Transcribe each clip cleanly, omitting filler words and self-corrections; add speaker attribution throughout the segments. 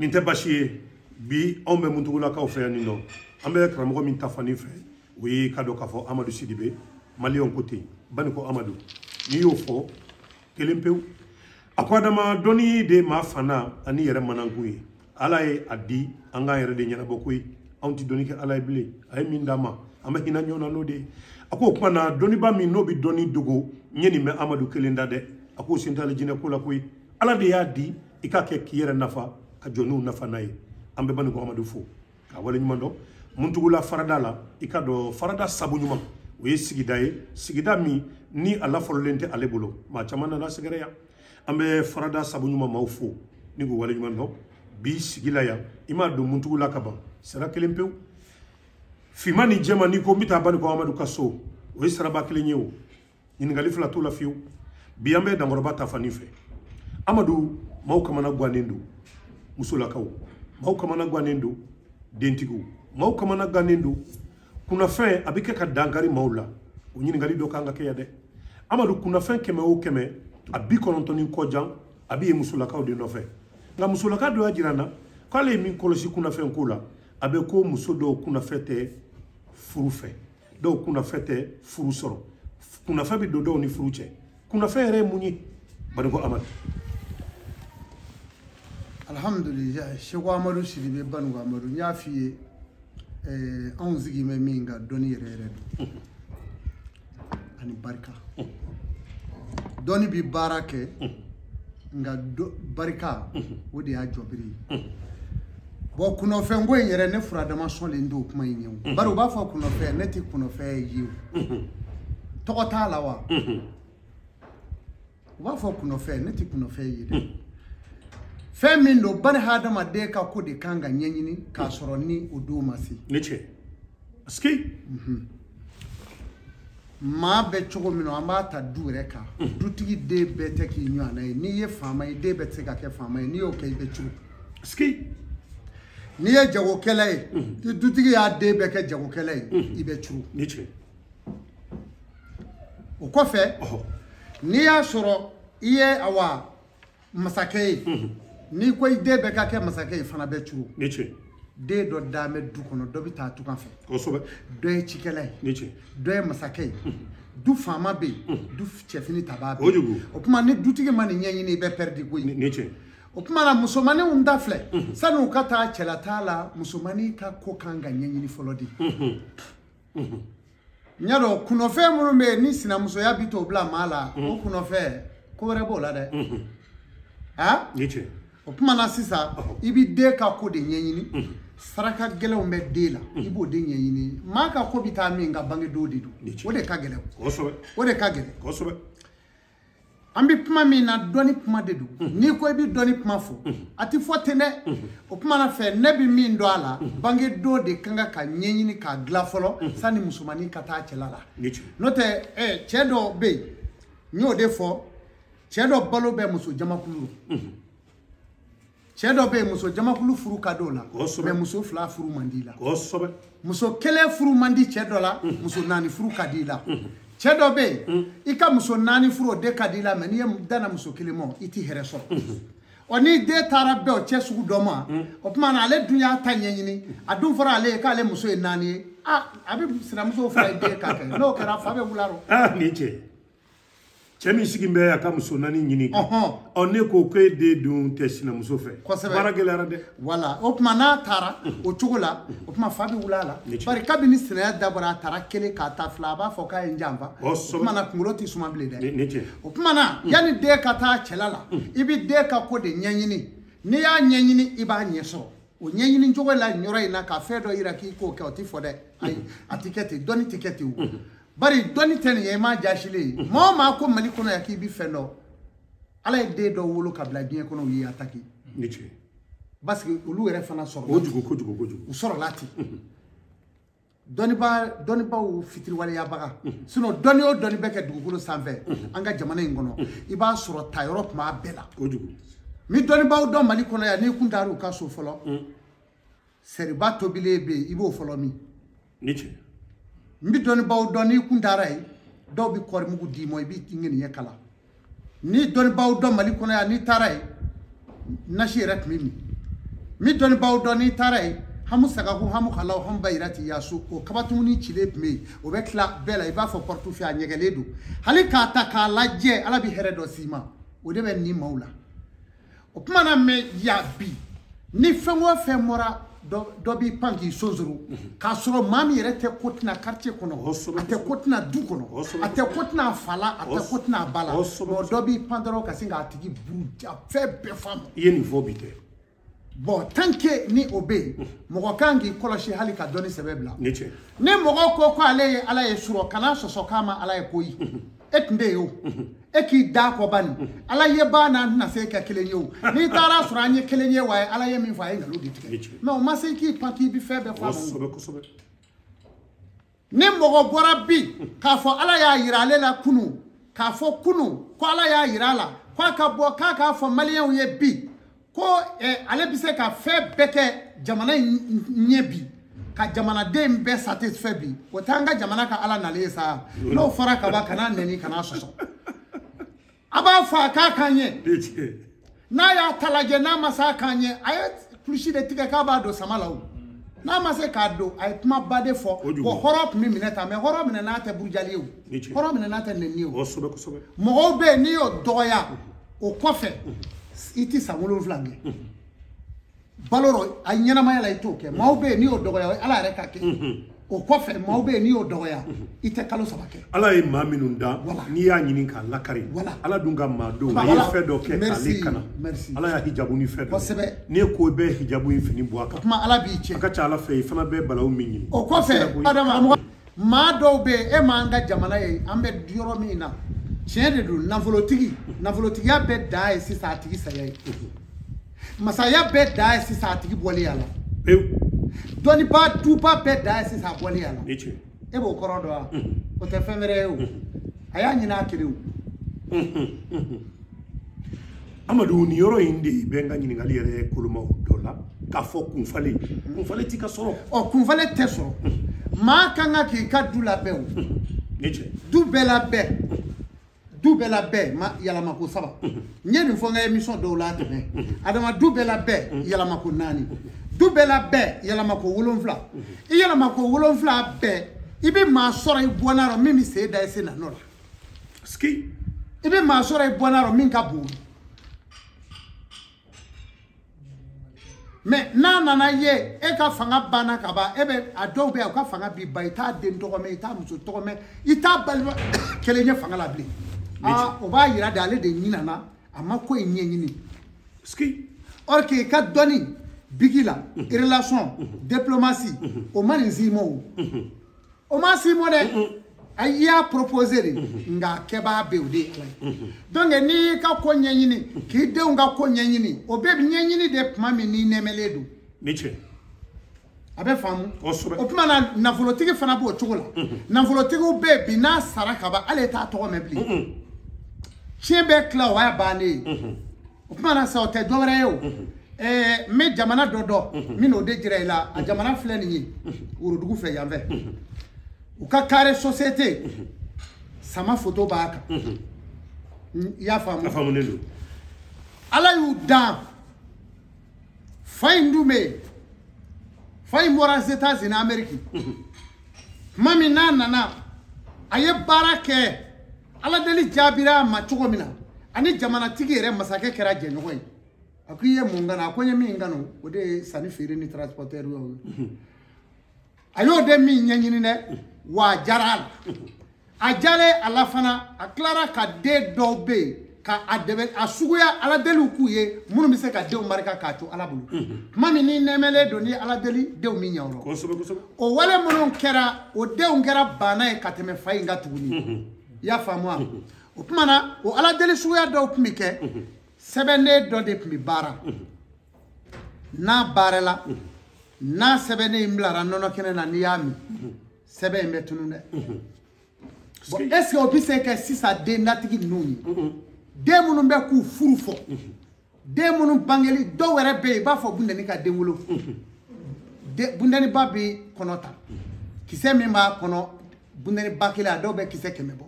Speaker 1: Nin tɛ baasi ye. Bi anw bɛ Muntugulakaw fɛ yan nin nɔ, an bɛ karamɔgɔ min ta fani fɛ, o ye ka dɔn k'a fɔ Amadu Sidibe, maliyɛnw ko ten, Banikɔ Amadu. N'i y'o fɔ kelen pewu, a ko adama dɔnni de maa fana ani yɛrɛ manankun ye. Ala ye a di an k'an yɛrɛ de ɲɛnabɔ koyi, anw tɛ dɔnni kɛ Ala ye bilen, a ye min d'an ma an bɛ hinɛ ɲɔgɔn na n'o de ye. A ko o tuma na dɔnniba min n'o bɛ dɔnni dogo, n ye nin mɛn Amadu kelen da dɛ, a k'o sen t'ale jinɛ ko la koyi. Ala de y'a di i k'a kɛ k'i yɛrɛ nafa ka jɔnniw nafa n'a ye. An bɛ Banikɔ Amadu fo k'a waleɲuman dɔn. Muntugula farada la, i ka dɔn farada sabu ɲuman o ye sigida ye, sigida min ni a lafɔlɔlen tɛ ale bolo, maa caman nana sɛgɛrɛ yan. An bɛ farada sabu ɲuman maaw fo ni k'u waleɲuman dɔn. Bi sigi la yan, i m'a don Muntugula ka ban, sira kelen pewu, finman ni jɛman. N'i ko n bɛ taa Banikɔ Amadu ka so, o ye siraba kelen ye o, ɲininkali fila t'o la fiyewu. Bi an bɛ Dankɔrɔba ta fani fɛ. Amadu, maaw kamana gannen don, musolakaw maaw kamana gannen don, dentigiw maaw kamana gannen don. Kunnafɛn a bɛ kɛ ka dankari maaw la, o ɲininkali dɔ kan ka kɛ yan dɛ. Amadu, kunnafɛn 100 o 100, a 90 ni kɔ jan a bɛ yen musolakaw de nɔfɛ. Nka musolaka dɔ y'a jira n na k'ale ye min kɔlɔsi kunnafɛn ko la, a bɛ ko muso dɔw kunnafɛn tɛ furu fɛ, dɔw kunnafɛn tɛ furu sɔrɔ, kunnafɛn bɛ don dɔw ni furu cɛ. Kunnafɛn yɛrɛ ye mun ye, Banikɔ Amadu?
Speaker 2: Alhamdulillah, Seko Amadu Sidibe, Banikɔ Amadu, n y'a f'i ye, anw sigi bɛ min kan, dɔnni yɛrɛ yɛrɛ don ani barika. Dɔnni bi baara kɛ, nka barika o de y'a jɔbiri ye. Bon, kunnafɛnko in yɛrɛ, ne furadama sɔnlen t'o kuma in ye o. Bari u b'a fɔ kunnafɛn, ne tɛ kunnafɛn ye o, tɔgɔ t'a la wa? U b'a fɔ kunnafɛn, ne tɛ kunnafɛn ye dɛ. Fɛn min don, bani hadamaden ka ko de kan ka ɲɛɲini k'a sɔrɔ ni o don ma se.
Speaker 1: Ne cɛ, parce que
Speaker 2: maa bɛ cogo min na, an b'a ta du yɛrɛ kan. Dutigi den bɛɛ tɛ k'i ɲɔgɔnna ye. N'i ye faama ye, den bɛɛ tɛ se ka kɛ faama ye. N'i y'o kɛ, i bɛ cogo.
Speaker 1: Parce que
Speaker 2: n'i ye jagokɛla ye, ni dutigi y'a den bɛɛ kɛ jagokɛla ye, i bɛ cogo.
Speaker 1: Ne cɛ.
Speaker 2: O kɔfɛ, n'i y'a sɔrɔ i ye awa masakɛ ye, n'i ko i den bɛɛ ka kɛ masakɛ ye, fana bɛ cogo.
Speaker 1: Ne cɛ.
Speaker 2: Den dɔ dan bɛ du kɔnɔ, dɔ bɛ taa tunga fɛ.
Speaker 1: Kosɛbɛ.
Speaker 2: Dɔ ye cikɛla ye.
Speaker 1: Ne cɛ.
Speaker 2: Dɔ ye masakɛ ye. Du faama bɛ yen, du cɛfini tabaa bɛ yen.
Speaker 1: Kojugu.
Speaker 2: O tuma ni dutigi ma nin ɲɛɲini, i bɛ pɛridi koyi.
Speaker 1: Ne cɛ.
Speaker 2: O tuma na musomaninw ta filɛ, sani u ka taa cɛlata la, musomanin ka ko kan ka ɲɛɲini fɔlɔ de. N y'a dɔn kunnafɛn minnu bɛ yen ni sinamusoya bi t'o bila maa la, o kunnafɛn ko wɛrɛ b'o la dɛ.
Speaker 1: Ne cɛ.
Speaker 2: O tuma na sisan, i bɛ den ka ko de ɲɛɲini. Saraka gɛlɛnw bɛ den la, i b'o den ɲɛɲini. Maa ka ko bɛ taa min ka bange don de don, o de ka gɛlɛn.
Speaker 1: Kosɛbɛ.
Speaker 2: O de ka gɛlɛn.
Speaker 1: Kosɛbɛ.
Speaker 2: An bɛ kuma min na, dɔnni kuma de don. N'i ko i bɛ dɔnni kuma fɔ, a tɛ fɔ ten dɛ. O kuma na fɛ, ne bɛ min dɔn a la, bange don de kan ka ɲɛɲini k'a dilan fɔlɔ sani musomannin ka taa cɛla la. N'o tɛ, cɛ dɔ bɛ yen, n y'o de fɔ, cɛ dɔ balo bɛ muso jamakulu la. Cɛ dɔ bɛ yen, muso jamakulu furu ka d'o la, mais muso fila furu man di i la.
Speaker 1: Kosɛbɛ.
Speaker 2: Muso kelen furu man di cɛ dɔ la, muso naani furu ka di i la. Cɛ dɔ bɛ yen, i ka muso naani furu, o de ka di i la, mais n'i ye danna muso kelen ma, i ti hɛrɛ sɔrɔ. Ɔ ni den taara bɛn o cɛ sugu dɔ ma, o tuma na ale dun y'a ta ɲɛɲini, a dun fɔra ale ye k'ale muso ye naani ye, a bɛ sinamuso fara den k'a kɛ, n'o kɛra fa bɛ wuli a rɔ.
Speaker 1: Nin cɛ. Cɛ min sigi bɛ a ka muso naani ɲini. Ɔ ne ko k'e den dun tɛ sinamuso fɛ.
Speaker 2: Kosɛbɛ.
Speaker 1: Baara gɛlɛyara dɛ.
Speaker 2: Wala, o tuma n'a taara o cogo la, o tuma fa bɛ wuli a la. Bari kabini sinaya dabɔra, a taara kelen k'a ta fila, a b'a fɔ k'a ye n janfa. O tuma na kunkolo tɛ suma bilen dɛ.
Speaker 1: Ne cɛ.
Speaker 2: O tuma na yanni den ka taa cɛla la, i bɛ den ka ko de ɲɛɲini. N'i y'a ɲɛɲini, i b'a ɲɛ sɔrɔ. O ɲɛɲini cogo la nin yɔrɔ in na, ka fɛn dɔ yira k'i k'o kɛ, o tɛ fɔ dɛ. Ayi, a tɛ kɛ ten, dɔnni tɛ kɛ ten o. Bari dɔnni tɛ nin ye, i m'a jasilen ye. Maa o maa ko Mali kɔnɔ yan k'i bɛ fɛn dɔn, Ala ye den dɔw wolo ka bila diɲɛ kɔnɔ, u y'i attaqué.
Speaker 1: Ni cɛ.
Speaker 2: Parce que olu yɛrɛ fana sɔrɔla.
Speaker 1: Kojugu, kojugu, kojugu.
Speaker 2: U sɔrɔla ten. Dɔnnibaw fitiriwaleyabaga. Sinon dɔnni o dɔnni bɛ kɛ dugukolo sanfɛ, an ka jamana in kɔnɔ, i b'a sɔrɔ tayɔrɔ tun b'a bɛɛ la.
Speaker 1: Kojugu.
Speaker 2: N bɛ dɔnnibaw dɔn Mali kɔnɔ yan, n'i kun taara u ka so fɔlɔ, seriba tobilen bɛ yen, i b'o fɔlɔ min.
Speaker 1: Ni cɛ.
Speaker 2: N bɛ dɔnnibaw dɔn, n'i kun taara yen, dɔw bɛ kɔɔrimugu d'i ma, i b'i ŋaniya kala. Ni dɔnnibaw dɔn Mali kɔnɔ yan, n'i taara yen, nasi yɛrɛ tun bɛ min. Mi dɔnnibaaw dɔn n'i taara yen hamu sagaku hamu halaw hamu bayirati yasu o kabatumuni cilen tun bɛ yen o bɛ tila bɛɛ la i b'a fɔ portefeuille a ɲɛgɛlen don hali k'a ta k'a lajɛ Ala bɛ hɛrɛ dɔ s'i ma o de bɛ nin maaw la o tuma na mɛ ya bi ni fɛn o fɛn bɔra dɔ b'i pan k'i sonsoro k'a sɔrɔ maa min yɛrɛ tɛ ko tɛna quartier kɔnɔ a tɛ ko tɛna du kɔnɔ a tɛ ko tɛna a fa la a tɛ ko tɛna a ba la dɔ b'i pan dɔrɔn ka sin k'a tigi buruja fɛn bɛɛ f'a ma.
Speaker 1: I ye nin fɔ bi tɛ.
Speaker 2: Bon tant que ni o bɛ yen mɔgɔ kan k'i kɔlɔsi hali ka dɔnni sɛbɛ bila. Ni mɔgɔ ko ko ale ye Ala ye surɔ kana sɔsɔ k'a ma Ala ye koyi e tun tɛ yen o e k'i da kɔ bani Ala ye ba n'a tɛna se kɛ kelen ye o n'i taara sɔrɔ an ye kelen ye wa Ala ye min fɔ a ye nkalon de tigɛ mais o ma se k'i pan k'i bɛ fɛn bɛɛ fɔ a ma. Ni mɔgɔ bɔra bi k'a fɔ Ala y'a yira ale la kunun k'a fɔ kunun ko Ala y'a yira a la k'a ka bɔ k'a k'a fɔ maliyɛnw ye bi ko ale bɛ se ka fɛn bɛɛ kɛ jamana in ɲɛ bi ka jamanaden bɛɛ satisfait bi o t'an ka jamana ka Ala nalen ye sa n'o fɔra ka ban kana nɛni kana sɔsɔ a b'a fɔ a k'a kan ɲɛ n'a y'a ta lajɛ n'a ma se a kan ɲɛ a ye kulusi de tigɛ k'a b'a don sama la o n'a ma se k'a don a ye kumaba de fɔ bon hɔrɔn tun bɛ minɛ tan mais hɔrɔn minɛ n'a tɛ burujali ye o hɔrɔn minɛ n'a tɛ nɛni ye o mɔgɔw bɛ yen n'i y'o dɔgɔya o kɔfɛ i ti san 7 kɛ balo rɔ a ɲɛnamaya la i t'o kɛ maaw bɛ yen n'i y'o dɔgɔya Ala yɛrɛ ka kɛ o kɔfɛ maaw bɛ yen n'i y'o dɔgɔya i tɛ kalo 3 kɛ. Ala
Speaker 1: ye maa minnu dan n'i y'a ɲini k'a lakari Ala dun ka maa don a ye fɛn dɔ kɛ k'ale kana Ala y'a hijabu ni fɛn dɔ kosɛbɛ n'i ko bɛɛ hijabu in fini bɔ a kan
Speaker 2: kuma Ala b'i cɛ
Speaker 1: a ka ca Ala fɛ i fana bɛ balawu min ɲini.
Speaker 2: O kɔfɛ adama maa dɔw bɛ yen e m'an ka jamana ye an bɛ yɔrɔ min na tiɲɛ de don nafolotigi nafolotigiya bɛɛ dan ye sisan a tigi saya ye masaya bɛɛ dan ye sisan a tigi bɔli a la dɔnnibaa duba bɛɛ dan ye sisan a bɔli a la e b'o kɔrɔ dɔn wa o tɛ fɛn wɛrɛ ye o a y'a ɲini a kelen o.
Speaker 1: Amadu nin yɔrɔ in de bɛ n ka ɲininkali yɛrɛ kolomaw dɔ la k'a fɔ kunfalen kunfalen t'i ka sɔrɔ.
Speaker 2: Ɔ kunfalen tɛ sɔrɔ maa kan ka k'i ka du labɛn o du bɛɛ labɛn. Du bɛɛ labɛn ma yɛlɛmako 3 n ye nin fɔ n ka émission dɔw la tɛmɛ adama du bɛɛ labɛn yɛlɛmako 4 du bɛɛ labɛn yɛlɛmako 7 i yɛlɛmako 7 bɛɛ i bɛ maa sɔrɔ i bɔnna rɔ min bɛ sen da i sen na nɔ la i bɛ maa sɔrɔ i bɔnna rɔ min ka bon mais n'a nana ye e ka fanga banna ka ban e bɛ a dɔw bɛ yen u ka fanga b'i ban i t'a den tɔgɔ mɛn i t'a muso tɔgɔ mɛn i t'a balima kelen ye fanga la bilen. Ah, o b'a yira de ale de ɲinana a ma ko in ɲɛɲini or que i ka dɔnni bigi la relation diplomatie o ma nin s'i ma o o ma s'i ma dɛ a i y'a proposé de nka a kɛbaa bɛ yen o de ye Ala ye donc n'i y'i ka ko ɲɛɲini k'i denw ka ko ɲɛɲini o bɛɛ bɛ ɲɛɲini de tuma min n'i nɛmɛlen don. A bɛ faamu o tuma na nafolotigi fana b'o cogo la nafolotigiw bɛ yen bi n'a sara ka ban hali e t'a tɔgɔ mɛn bilen. Tiɲɛ bɛɛ tila o y'a bannen ye o tuma na sa o tɛ dɔwɛrɛ ye o n bɛ jamana dɔ dɔn n bɛn'o de jira i la a jamana filɛ nin ye worodugu fɛ yan fɛ u ka carré société sama photo b'a kan i y'a faamu Ala y'u dan fa in dun bɛ yen fa in bɔra États-Unis Amérique tuma min n'a nana a ye baara kɛ Ala deli jaabira a ma cogo min na ani jamanatigi yɛrɛ masakɛ kɛra jɛɲɔgɔn ye a ko i ye mun kanu a ko n ye min kanu o de ye sanni feere ni transporteur ye a y'o de min ɲɛɲini dɛ wa a diyara a la a diyalen a la fana a tilara ka den dɔw bɛ yen ka a dɛmɛ a suguya Ala deliw k'u ye minnu bɛ se ka denw barika k'a to Ala bolo tuma min n'i nɛmɛlen don ni Ala deli denw bɛ ɲɛ o rɔ o wale minnu kɛra o denw kɛra baana ye ka tɛmɛ fa in kan tuguni. I y'a faamu wa o tuma na o Ala deli suguya dɔw tun bɛ kɛ sɛbɛnden dɔ de tun bɛ baara n'a baarala n'a sɛbɛnden in bilara nɔnɔ kɛnɛ na n'i y'a min sɛbɛn in bɛ tunun dɛ bon est ce que o bɛ se kɛ sisan den natigi ninnu ye den minnu bɛ k'u furu fɔ den minnu bangeli dɔw yɛrɛ bɛ yen i b'a fɔ bundani ka den wolo bundani ba bɛ kɔnɔ ta kisɛ min b'a kɔnɔ bundani ba kelen a dɔw bɛ kisɛ 100 bɔ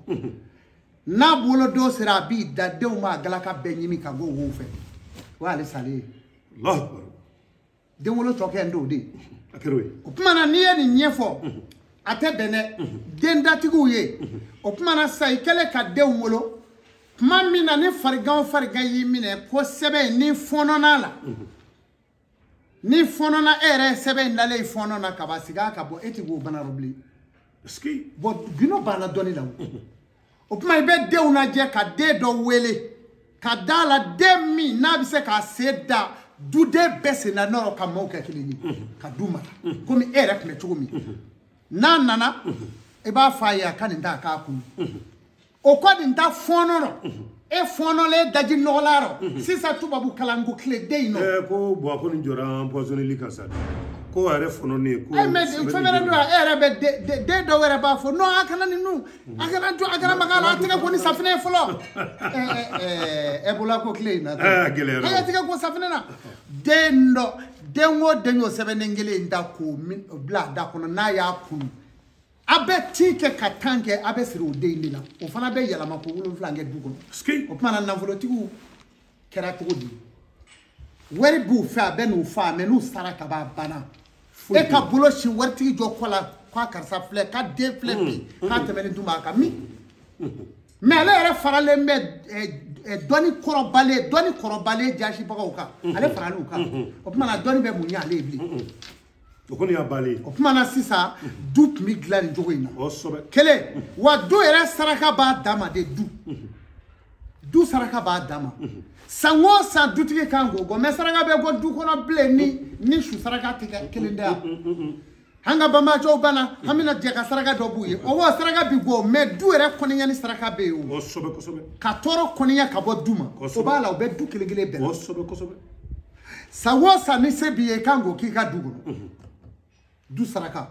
Speaker 2: n'a bolo dɔw sera a b'i da denw b'a galaka bɛɛ ɲimi ka bɔ wo fɛ o y'ale salen ye. Den wolo tɔ kɛ n t'o de ye. O tuma na n'i ye nin ɲɛfɔ a tɛ bɛn dɛ den datigiw ye. O tuma na sisan i kɛlen ka denw wolo tuma min na ni farigan o farigan y'i minɛ ko sɛbɛn in ni fɔɔnɔna la ni fɔɔnɔna e yɛrɛ ye sɛbɛn in dalen fɔɔnɔ na ka ban sigi a ka bɔ e ti k'o bana rɔ bilen. Bon gindo banna dɔnni la o. O tuma i bɛ denw lajɛ ka den dɔ wele ka da la den min n'a bɛ se k'a sen da duden bɛɛ sen da nɔrɔ ka maaw kɛ kelen ye ka du mara komi e yɛrɛ tun bɛ cogo min. N'a nana i b'a fɔ a ye a ka nin ta a k'a kun o kɔ nin ta fɔɔnɔ rɔ e fɔɔnɔlen daji nɔgɔla rɔ sisan tubabu kalanko tile den in nɔ.
Speaker 1: Ko bon a ko nin jɔra empoisonneli kan sa ko a yɛrɛ fɔɔnɔnen ko.
Speaker 2: Mais fɛn wɛrɛ don e yɛrɛ bɛ den dɔw yɛrɛ b'a fɔ non a kana ninnu a kana jɔ a kana maga a la a tɛgɛ ko ni safinɛ ye fɔlɔ. Ebola ko tile in na.
Speaker 1: A gɛlɛyara.
Speaker 2: A y'a tɛgɛ ko safinɛ na den dɔ den o den y'o sɛbɛnden kelen in da k'o bila a da kɔnɔ n'a y'a kunu a bɛ tin kɛ ka tan kɛ a bɛ siri o den de la o fana bɛ yɛlɛma ko 7 kɛ du kɔnɔ. O tuma na nafolotigiw kɛra cogo di wari b'u fɛ a bɛ n'u fa mɛ n'u sara ka ban a banna e ka bolo si waritigi jɔ kɔ la k'a karisa filɛ k'a den filɛ bi k'a tɛmɛnen dun b'a kan min mɛ ale yɛrɛ faralen bɛ dɔnni kɔrɔbalen dɔnni kɔrɔbalen jasibagaw kan ale faral'u kan o tuma na dɔnni bɛ mun ɲɛ ale ye bilen.
Speaker 1: O kɔni y'a bannen.
Speaker 2: O tuma na sisan du tun bɛ dilan nin cogo in na. Kelen wa du yɛrɛ saraka b'a dan ma de du du saraka b'a dan ma san o san dutigi kan k'o bɔ mɛ saraka bɛ bɔ du kɔnɔ bilen ni su saraka tɛ kɛ kelen tɛ yan. An ka banbacɔw banna an bɛna jɛ ka saraka dɔ b'u ye o wa saraka bi bɔ mɛ du yɛrɛ kɔniya ni saraka bɛ yen o. Ka tɔɔrɔ kɔniya ka bɔ du ma o b'a la o bɛ du kelen kelen bɛɛ la. San o san ni se b'i ye i kan k'o k'i ka du kɔnɔ. Du saraka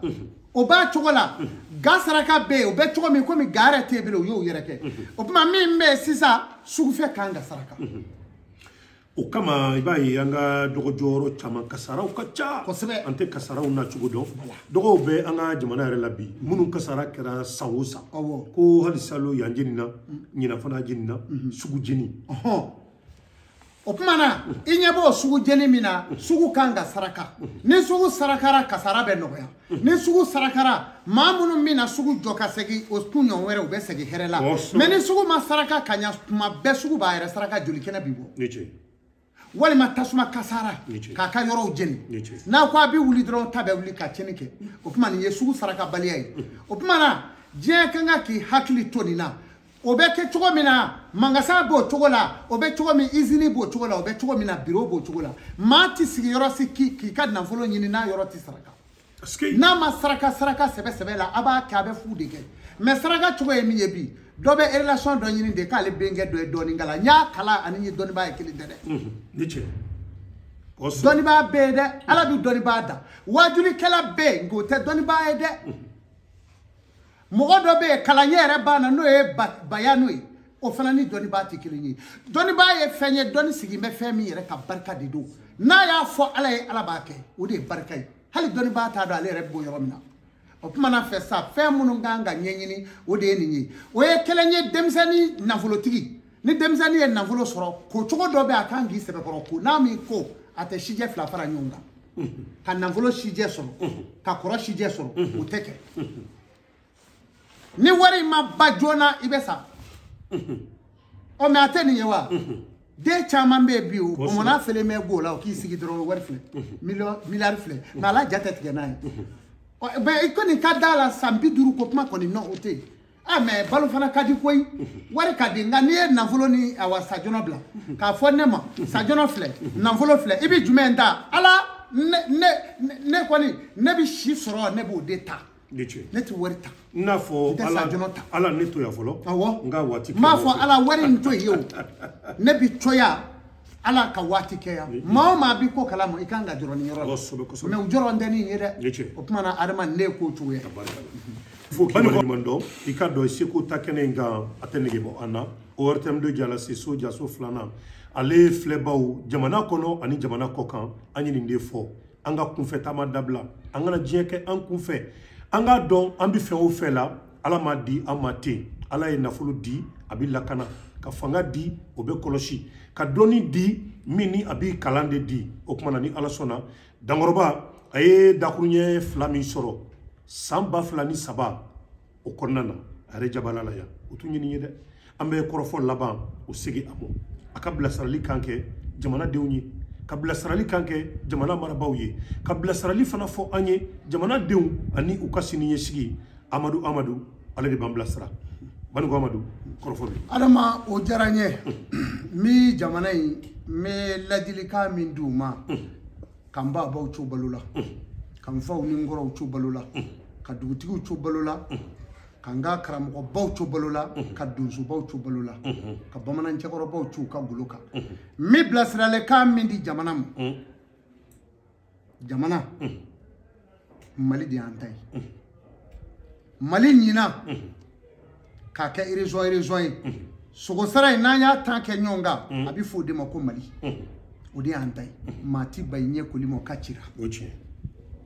Speaker 2: o b'a cogo la ga saraka bɛ yen o bɛ cogo min komi ga yɛrɛ tɛ yen bilen o y'o yɛrɛ kɛ o tuma min bɛ yen sisan sugufɛ kan ka saraka.
Speaker 1: O kama i b'a ye an ka dɔgɔjɔyɔrɔ caman kasaraw ka ca
Speaker 2: kosɛbɛ
Speaker 1: an tɛ kasaraw na cogo dɔn dɔgɔw bɛ an ka jamana yɛrɛ la bi minnu kasara kɛra san o san ko hali salo yan jeni na ɲinan fana jeni na sugu jeni.
Speaker 2: O tuma na i ɲɛ b'o sugu jeni min na sugu kan ka saraka ni sugu sarakara kasara bɛ nɔgɔya ni sugu sarakara maa minnu bɛ na sugu jɔ ka segin o kun ɲɔgɔn wɛrɛ u bɛ segin hɛrɛ la mɛ ni sugu ma saraka ka ɲɛ tuma bɛɛ sugu b'a yɛrɛ saraka joli kɛnɛ bi bɔ walima tasuma kasara k'a ka yɔrɔw jeni n'a ko a bɛ wuli dɔrɔn ta bɛ wuli ka tiɲɛni kɛ o tuma nin ye sugu sarakabaliya ye. O tuma na diɲɛ kan ka k'i hakili to nin na. O bɛ kɛ cogo min na magasin b'o cogo la o bɛ cogo min usine b'o cogo la o bɛ cogo min na bureau b'o cogo la maa tɛ sigi yɔrɔ si k'i ka nafolo ɲini n'a yɔrɔ tɛ saraka n'a ma saraka saraka sɛbɛ sɛbɛ la a b'a kɛ a bɛ fu de kɛ mɛ saraka cogo ye min ye bi dɔ bɛ relation dɔ ɲini de k'ale benkɛ dɔ ye dɔɔnin kalan n y'a kalan ani n ye dɔnnibaa ye kelen tɛ dɛ. Dɔnnibaa bɛ yen dɛ ala bɛ dɔnnibaa da waajulikɛla bɛ yen nka o tɛ dɔnnibaa ye dɛ. Mɔgɔ dɔ bɛ yen kalanɲɛ yɛrɛ b'a na n'o ye bayano ye o fana ni dɔnnibaa tɛ kelen ye dɔnnibaa ye fɛn ye dɔnni sigi bɛ fɛn min yɛrɛ ka barika de don n'a y'a fɔ ala ye ala b'a kɛ o de ye barika ye hali dɔnnibaa t'a dɔn ale yɛrɛ bɛ bɔ yɔrɔ min na o tuma na fɛ sa fɛn minnu kan ka ɲɛɲini o de ye nin ye o ye kelen ye denmisɛnnin nafolotigi ni denmisɛnnin ye nafolo sɔrɔ ko cogo dɔ bɛ a kan k'i sɛbɛkɔrɔ ko n'a m'i ko a tɛ sijɛ fila fara ɲɔgɔn kan ka nafolo sijɛ sɔrɔ ka kɔrɔ sijɛ sɔrɔ o tɛ kɛ. Ni wari ma ba joona i bɛ sa ɔ mɛ a tɛ nin ye wa den caman bɛ yen bi o bɔnmɔna fɛlen bɛ go la o k'i sigi dɔrɔn wari filɛ miliyari filɛ mɛ ala ja tɛ tigɛ n'a ye ɔ mɛ i kɔni ka da la san 50 ko kuma kɔni nɔ o tɛ yen a mɛ balo fana ka di koyi wari ka di nka n'i ye nafolo ni awa sajɔnɔ bila k'a fɔ ne ma sajɔnɔ filɛ nafolo filɛ i bɛ jumɛn ta ala ne kɔni ne bɛ si sɔrɔ ne b'o de ta. Ne tɛ wari ta.
Speaker 1: N n'a fɔ ala ne to yan fɔlɔ.
Speaker 2: Awɔ.
Speaker 1: N ka waati kɛ.
Speaker 2: N m'a fɔ ala wari in to yen o. Ne bi to yan ala ka waati kɛ yan. Maa o maa bi ko kalama i kan ka jɔrɔ ni yɔrɔ la.
Speaker 1: Kosɛbɛ kosɛbɛ.
Speaker 2: Mɛ u jɔrɔ tɛ ni ye dɛ. O tuma na adama ne ye ko cogo ye.
Speaker 1: Fo k'i ɲuman dɔn i ka dɔn seko ta kɛnɛ in kan a tɛ nege bɔ an na. ORTM2 jala se so jaso filanan ale filɛbaw jamana kɔnɔ ani jamana kɔ kan an ye nin de fɔ an ka kunfɛ taama dabila an kana diɲɛ kɛ an kunfɛ. An k'a dɔn an bɛ fɛn o fɛn la ala m'a di an ma ten ala ye nafolo di a bɛ lakana Ka fanga di o bɛ kɔlɔsi ka dɔnni di min ni a b'i kalan de di o kuma na ni Ala sɔnna Dankɔrɔba a ye dakuruɲɛ 2 min sɔrɔ san 2003 o kɔnɔna na a yɛrɛ jabala la yan o t'u ɲini ye dɛ an bɛ kɔrɔfɔ laban o segin a ma a ka bilasirali kan kɛ jamanadenw ye ka bilasirali kan kɛ jamana marabaaw ye ka bilasirali fana fɔ an ye jamanadenw ani u ka sini ɲɛsigi Amadu Amadu ale de b'an bilasira Banikɔ Amadu kɔrɔfɔ bɛ
Speaker 2: Adama o diyara n ye n bɛ jamana in n bɛ ladilikan min d'u ma ka n babaw co balo la ka n faw ni n kɔrɔw co balo la ka dugutigiw co balo la ka n ka karamɔgɔbaw co balo la ka donsobaw co balo la ka bamanan cɛkɔrɔbaw co u ka golo kan n bɛ bilasiralikan min di jamana ma jamana Mali de y'an ta ye Mali ɲinan k'a kɛ région ye sogosara in n'an y'a tan kɛ ɲɔgɔn kan a bɛ fɔ o de ma ko Mali o de y'an ta ye maa ti ba i ɲɛ koli ma o ka cira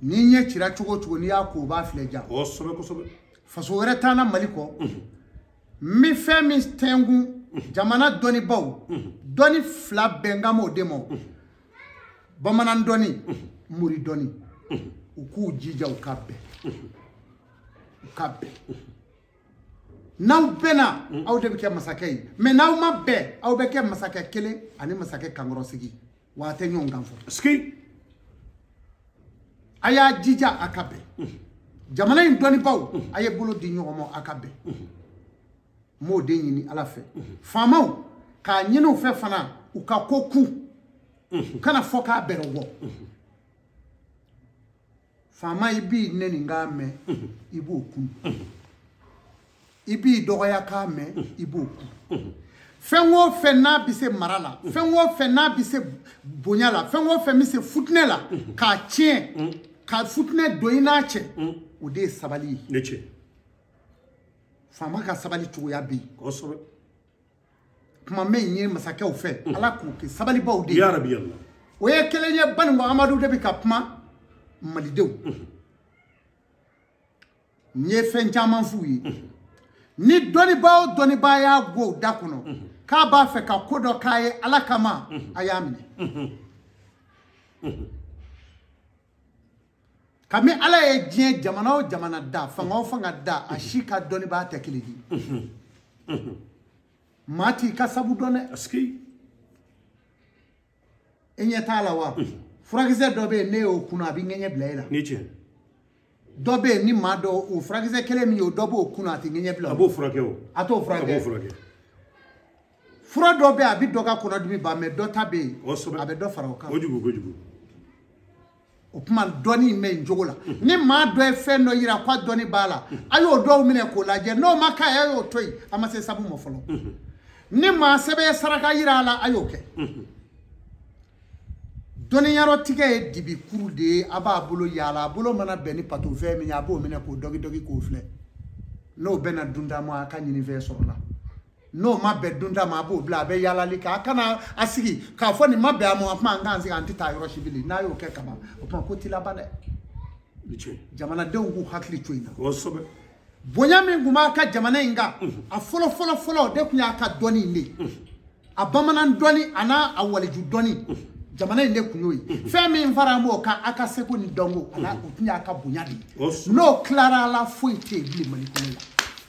Speaker 2: n'i ɲɛ cira cogo o cogo n'i y'a ko o b'a filɛ ja
Speaker 1: kosɛbɛ kosɛbɛ
Speaker 2: faso wɛrɛ t'an na Mali kɔ n bɛ fɛn min tɛnkun jamana dɔnnibaw dɔnni 2 bɛn kan m'o de ma bamanan dɔnni mori dɔnni u k'u jija u ka bɛn u ka bɛn n'aw bɛnna aw de bɛ kɛ masakɛ ye mɛ n'aw ma bɛn aw bɛ kɛ masakɛ kelen ani masakɛ kankɔrɔsigi wa a tɛ ɲɔgɔn kan fɔ a y'a jija a ka bɛn jamana in dɔnnibaw a ye bolo di ɲɔgɔn ma a ka bɛn n b'o de ɲini Ala fɛ faamaw k'a ɲini u fɛ fana u ka ko kun u kana fɔ k'a bɛrɛ bɔ faama i b'i nɛni k'a mɛn i b'o kun i b'i dɔgɔya k'a mɛn i b'o kun fɛn o fɛn n'a bɛ se mara la fɛn o fɛn n'a bɛ se bonya la fɛn o fɛn bɛ se futinɛ la k'a tiɲɛ ka futinɛ don i n'a cɛ o de ye sabali ye
Speaker 1: ne cɛ
Speaker 2: faama ka sabali cogoya bɛ yen
Speaker 1: kosɛbɛ
Speaker 2: kuma min ye masakɛw fɛ Ala k'u kɛ sabalibaw de ye
Speaker 1: ya rabi Allah
Speaker 2: o ye kelen ye Banikɔ Amadu de bɛ ka kuma malidenw n ye fɛn caman f'u ye ni dɔnnibaa o dɔnnibaa y'a go o da kɔnɔ k'a b'a fɛ ka ko dɔ k'a ye Ala kama a y'a minɛ kabini Ala ye diɲɛ jamana o jamana da fanga o fanga da a si ka dɔnnibaa tɛ kelen ye maa t'i ka sabu dɔn dɛ e ɲɛ t'a la wa furakisɛ dɔ bɛ yen ne y'o kunu a bɛ ŋɛɲɛ bila e la dɔ bɛ yen ni maa dɔ o furakisɛ kelen min ye o dɔ b'o kunu a tɛ ŋɛɲɛ bila
Speaker 1: a b'o furakɛ o
Speaker 2: a t'o furakɛ
Speaker 1: a b'o furakɛ
Speaker 2: fura dɔ bɛ yen a bɛ dɔ ka kɔnɔdimi ban mɛ dɔ ta bɛ yen a bɛ dɔ fara o kan
Speaker 1: kojugu kojugu
Speaker 2: o kuma dɔnni in bɛ nin cogo la ni maa dɔ ye fɛn dɔ yira k'a dɔnni b'a la a y'o dɔw minɛ k'o lajɛ n'o ma k'a ye a y'o to yen a ma se sabu ma fɔlɔ ni maa sɛbɛn ye saraka yira a la a y'o kɛ dɔnniyarɔtigɛ ye dibikuru de ye a b'a bolo yaala a bolo mana bɛn ni patofɛn min ye a b'o minɛ k'o dɔgi k'o filɛ n'o bɛnna dunta ma a ka ɲinifɛn sɔrɔ la n'o ma bɛn dunta ma a b'o bila a bɛ yaalali kɛ a kana a sigi k'a fɔ nin ma bɛn a ma o tuma an k'an sigi an tɛ taa yɔrɔ si bilen n'a y'o kɛ kaban o tuma ko t'i laban dɛ jamanadenw k'u hakili to in na bonya min tun b'a ka jamana in kan a fɔlɔ fɔlɔ fɔlɔ o de tun y'a ka dɔnni in de ye a bamanan dɔnni a n'a a waliju dɔnni jamana in de kun y'o ye fɛn min fara an b'o kan a ka seko ni dɔnko a n'a o tun y'a ka bonya de ye n'o tilara a la foyi tɛ yen bilen Mali kɔnɔ yan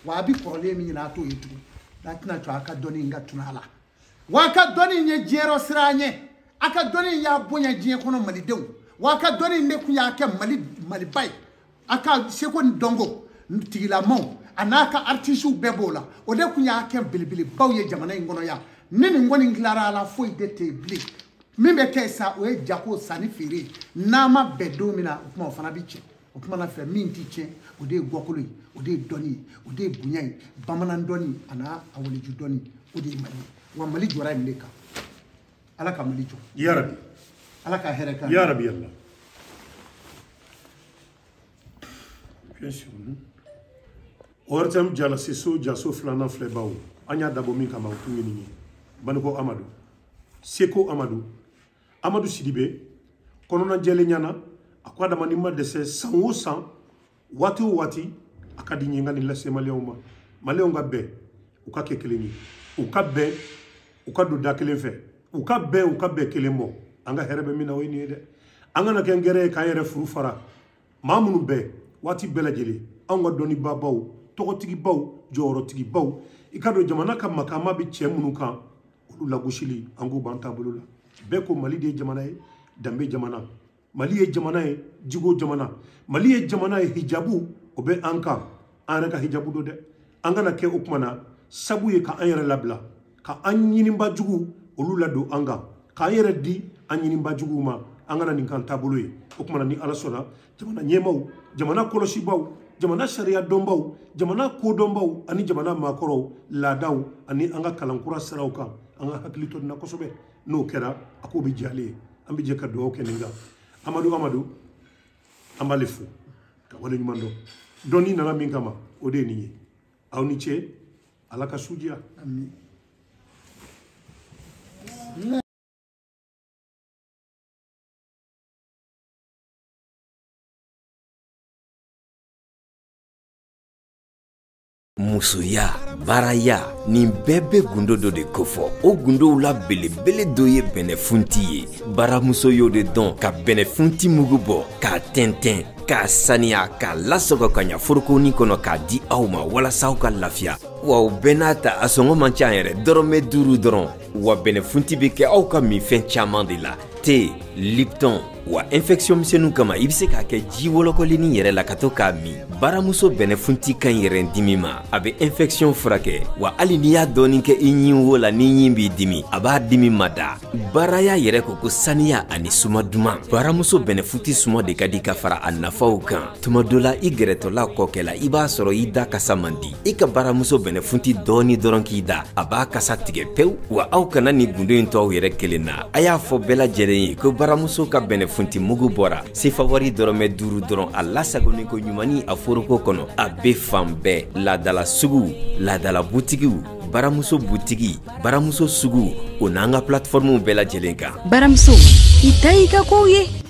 Speaker 2: wa a bɛ kɔrɔlen min ɲini a t'o ye tugun n'a tɛna to a ka dɔnni in ka tunu a la wa a ka dɔnni in ye diɲɛ yɔrɔ sira an ɲɛ a ka dɔnni in y'a bonya diɲɛ kɔnɔ malidenw wa a ka dɔnni in de kun y'a kɛ Mali Maliba ye a ka seko ni dɔnko tigilamaw a n'a ka artisiw bɛɛ b'o la o de kun y'a kɛ belebelebaw ye jamana in kɔnɔ yan ni nin kɔni tilara a la foyi de tɛ yen bilen min bɛ kɛ sa o ye jago sanni feere ye n'a ma bɛn don min na o tuma o fana bɛ tiɲɛ o tuma na fɛ min tɛ tiɲɛ o de ye gɔkolo ye o de ye dɔnni ye o de ye bonya ye bamanan dɔnni a n'a a waliju dɔnni o de ye Mali ye wa Mali jɔra nin de kan Ala ka Mali jɔ
Speaker 1: ya rabi
Speaker 2: Ala ka hɛrɛ k'an
Speaker 1: ya rabi Allah bien sûr ORTM Jala Siso jaso filanan filɛbaw an y'a dabɔ min kama o tun ye nin ye Banikɔ Amadu Seko Amadu Amadu Sidibe kɔnɔna jɛlen ɲɛna a ko adama ni ma dɛsɛ san o san waati o waati a ka di n ye n ka nin lase maliyɛnw ma maliyɛnw ka bɛn u ka kɛ kelen ye U ka bɛn, u ka don da kelen fɛ, u ka bɛn, u ka bɛn kelen mɔ. An ka hɛrɛ bɛ min na, o ye nin ye dɛ. An kana kɛ ngɛrɛ ye k'an yɛrɛ furu fara. Maa minnu bɛɛ waati bɛɛ lajɛlen, anw ka dɔnnibabaw, tɔgɔtigibaw, jɔyɔrɔtigibaw, i ka don jamana ka makama bɛ cɛ minnu kan, olu lagosili an k'o b'an taabolo la. Bɛɛ ko Mali de ye jamana ye, danbe jamana. Mali ye jamana ye, jigo jamana. Mali ye jamana ye, hijabu o bɛ an kan. An yɛrɛ ka hijabu don dɛ. An kana kɛ o kuma na sabu ye k'an yɛrɛ labila, ka an ɲiniba jugu olu ladon an kan, k'an yɛrɛ di an ɲiniba juguw ma. An kana nin kan taabolo ye. O kuma na, ni Ala sɔnna, jamana ɲɛmaaw, jamana kɔlɔsibaw, jamana sariya dɔnbaw, jamana kodɔnbaw ani jamana maakɔrɔw, laadaw ani an ka kalankura siraw kan, an ka hakili to nin na kosɛbɛ. N'o kɛra, a k'o bɛ diya ale ye. An bɛ jɛ ka dugawu kɛ nin kan. Amadu Amadu, an b'ale fo ka wale ɲuman dɔn. Dɔnni nana min kama, o de ye nin ye. Aw ni ce, Ala ka su diya.
Speaker 2: Ami.
Speaker 3: Musoya, baaraya, nin bɛɛ bɛ gundo dɔ de kofɔ. O gundow la belebele dɔ ye bɛnɛfunti ye. Baramuso y'o de dɔn ka bɛnɛfunti mugu bɔ, k'a tɛntɛn, k'a saniya, k'a lasɔgɔ ka ɲa forokonin kɔnɔ k'a di aw ma walasa aw ka lafiya. Wa o bɛɛ n'a ta, a sɔngɔ man ca yɛrɛ, dɔrɔmɛ 5 dɔrɔn. Wa bɛnɛfunti bɛ kɛ aw ka minfɛn caman de la, te, Lipton, wa infection misɛnninw kama i bɛ se k'a kɛ ji wɔlɔkɔlennin yɛrɛ la ka to k'a min. Baramuso bɛnɛfunti ka ɲi yɛrɛ dimi ma, a bɛ infection furakɛ. Wa hali n'i y'a dɔɔnin kɛ i ɲin wo la, ni ɲin b'i dimi, a b'a dimi mada. Baaraya yɛrɛ ko ko saniya ani suma duman. Baramuso bɛnɛfunti suma de ka di ka fara a nafaw kan. Tuma dɔ la, i gɛrɛtɔla kɔkɛ la, i b'a sɔrɔ i da kasa man di. I ka baramuso bɛnɛfunti dɔɔni dɔrɔn k'i da, a b'a kasa tigɛ pewu. Wa aw kana nin gundo in to aw yɛrɛ kelen na. A y'a fɔ bɛɛ lajɛlen ye ko baramuso ka bɛnɛfunti mugu bɔra sefa wari dɔrɔmɛ 5 dɔrɔn, a lasagonnen ko ɲumanni a foroko kɔnɔ. A bɛ fan bɛɛ, laadala suguw, laadala butigiw, baramuso butigi, baramuso sugu, o n'an ka plateformew bɛɛ lajɛlen kan.
Speaker 4: Baramuso, i ta y'i ka kow ye.